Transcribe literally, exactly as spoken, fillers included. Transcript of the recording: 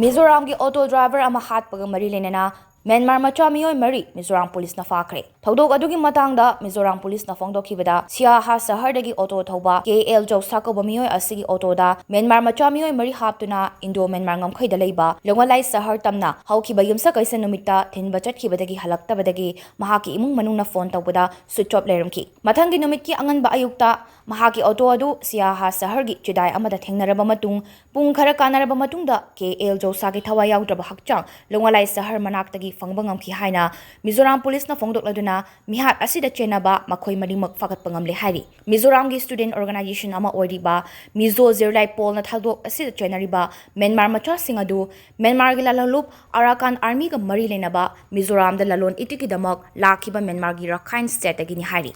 ꯃꯤꯖꯣꯔꯥꯝꯒꯤ auto driver ꯑꯃ ꯍꯥꯠꯄꯒ ꯃꯔꯤ ꯂꯩꯅꯅ ꯃ꯭ꯌꯥꯟꯃꯥꯔ ꯃꯆꯥ ꯃꯤꯑꯣꯏ ꯃꯔꯤ ꯃꯤꯖꯣꯔꯥꯝ ꯄꯨꯂꯤꯁꯅ ꯐꯥꯈ꯭ꯔꯦ꯫ ꯊꯧꯗꯣꯛ ꯑꯗꯨꯒꯤ ꯃꯇꯥꯡꯗ ꯃꯤꯖꯣꯔꯥꯝ ꯄꯨꯂꯤꯁꯅ ꯐꯣꯡꯗꯣꯛꯈꯤꯕꯗ, ꯁꯤꯌꯥꯍꯥ ꯁꯍꯔꯗꯒꯤ ꯑꯣꯇꯣ ꯊꯧꯕ ꯀꯦ ꯑꯦꯜ ꯖꯧꯁꯥ ꯀꯧꯕ ꯃꯤꯑꯣꯏ ꯑꯁꯤꯒꯤ ꯑꯣꯇꯣꯗ ꯃ꯭ꯌꯥꯟꯃꯥꯔ ꯃꯆꯥ ꯃꯤꯑꯣꯏ ꯃꯔꯤ ꯍꯥꯞꯇꯨꯅ ꯏꯟꯗꯣ ꯃ꯭ꯌꯥꯟꯃꯥꯔ ꯉꯝꯈꯩꯗ ꯂꯩꯕ ꯂꯣꯡꯒꯣꯂꯥꯏ ꯁꯍꯔ ꯇꯝꯅ ꯍꯧꯈꯤꯕ ꯌꯨꯝꯁꯀꯩꯁ ꯅꯨꯃꯤꯠꯇ ꯊꯤꯟꯕ ꯆꯠꯈꯤꯕꯗꯒꯤ ꯍꯜꯂꯛꯇꯕꯗꯒꯤ ꯃꯍꯥꯛꯀꯤ ꯏꯃꯨꯡ ꯃꯅꯨꯡꯅ ꯐꯣꯟ ꯇꯧꯕꯗ ꯁ꯭ꯋꯤꯆ ꯑꯣꯐ ꯂꯩꯔꯝꯈꯤ꯫ ꯃꯊꯪꯒꯤ ꯅꯨꯃꯤꯠꯀꯤ ꯑꯉꯟꯕ ꯑꯌꯨꯛꯇ ꯃꯍꯥꯛꯀꯤ ꯑꯣꯇꯣ ꯑꯗꯨ ꯁꯤꯌꯥꯍꯥ ꯁꯍꯔꯒꯤ ꯆꯤꯗꯥꯏ ꯑꯃꯗ ꯊꯦꯡꯅꯔꯕ ꯃꯇꯨꯡ, ꯄꯨꯡ ꯈꯔ ꯀꯥꯟꯅꯔꯕ ꯃꯇꯨꯡꯗ ꯀꯦ ꯑꯦꯜ ꯖꯧꯁꯥꯒꯤ ꯊꯋꯥꯏ ꯌꯥꯎꯗ꯭ꯔꯕ ꯍꯛꯆꯥꯡ ꯂꯣꯡꯒꯣꯂꯥꯏ ꯁꯍꯔ ꯃꯅꯥꯛꯇꯒꯤ ꯐꯪꯕ ꯉꯝꯈꯤ ꯍꯥꯏꯅ ꯃꯤꯖꯣꯔꯥꯝ ꯄꯨꯂꯤꯁꯅ ꯐꯣꯡꯗꯣꯛꯂꯗꯨꯅ, ꯃꯤꯍꯥꯠ ꯑꯁꯤꯗ ꯆꯦꯟꯅꯕ ꯃꯈꯣꯏ ꯃꯔꯤꯃꯛ ꯐꯥꯒꯠꯄ ꯉꯝꯂꯦ ꯍꯥꯏꯔꯤ꯫ ꯃꯤꯖꯣꯔꯥꯝꯒꯤ ꯁ꯭ꯇꯨꯗꯦꯟꯠ ꯑꯣꯔꯒꯅꯥꯏꯖꯦꯁꯟ ꯑꯃ ꯑꯣꯏꯔꯤꯕ ꯃꯤꯖꯣ ꯖꯤꯔꯂꯥꯏ ꯄꯣꯜꯅ ꯊꯧꯗꯣꯛ ꯑꯁꯤꯗ ꯆꯦꯟꯅꯔꯤꯕ ꯃ꯭ꯌꯥꯟꯃꯥꯔ ꯃꯆꯥꯁꯤꯡ ꯑꯗꯨ ꯃ꯭ꯌꯥꯟꯃꯥꯔꯒꯤ ꯂꯥꯜꯍꯧꯂꯨꯞ ꯑꯔꯥꯀꯥꯟ ꯑꯥꯔꯃꯤꯒ ꯃꯔꯤ ꯂꯩꯅꯕ ꯃꯤꯖꯣꯔꯥꯝꯗ ꯂꯂꯣꯟ ꯏꯇꯤꯛꯀꯤꯗꯃꯛ ꯂꯥꯛꯈꯤꯕ ꯃ꯭ꯌꯥꯟꯃꯥꯔꯒꯤ ꯔꯈꯥꯏꯟ ꯁ꯭ꯇꯦꯠꯇꯒꯤꯅꯤ ꯍꯥꯏꯔꯤ꯫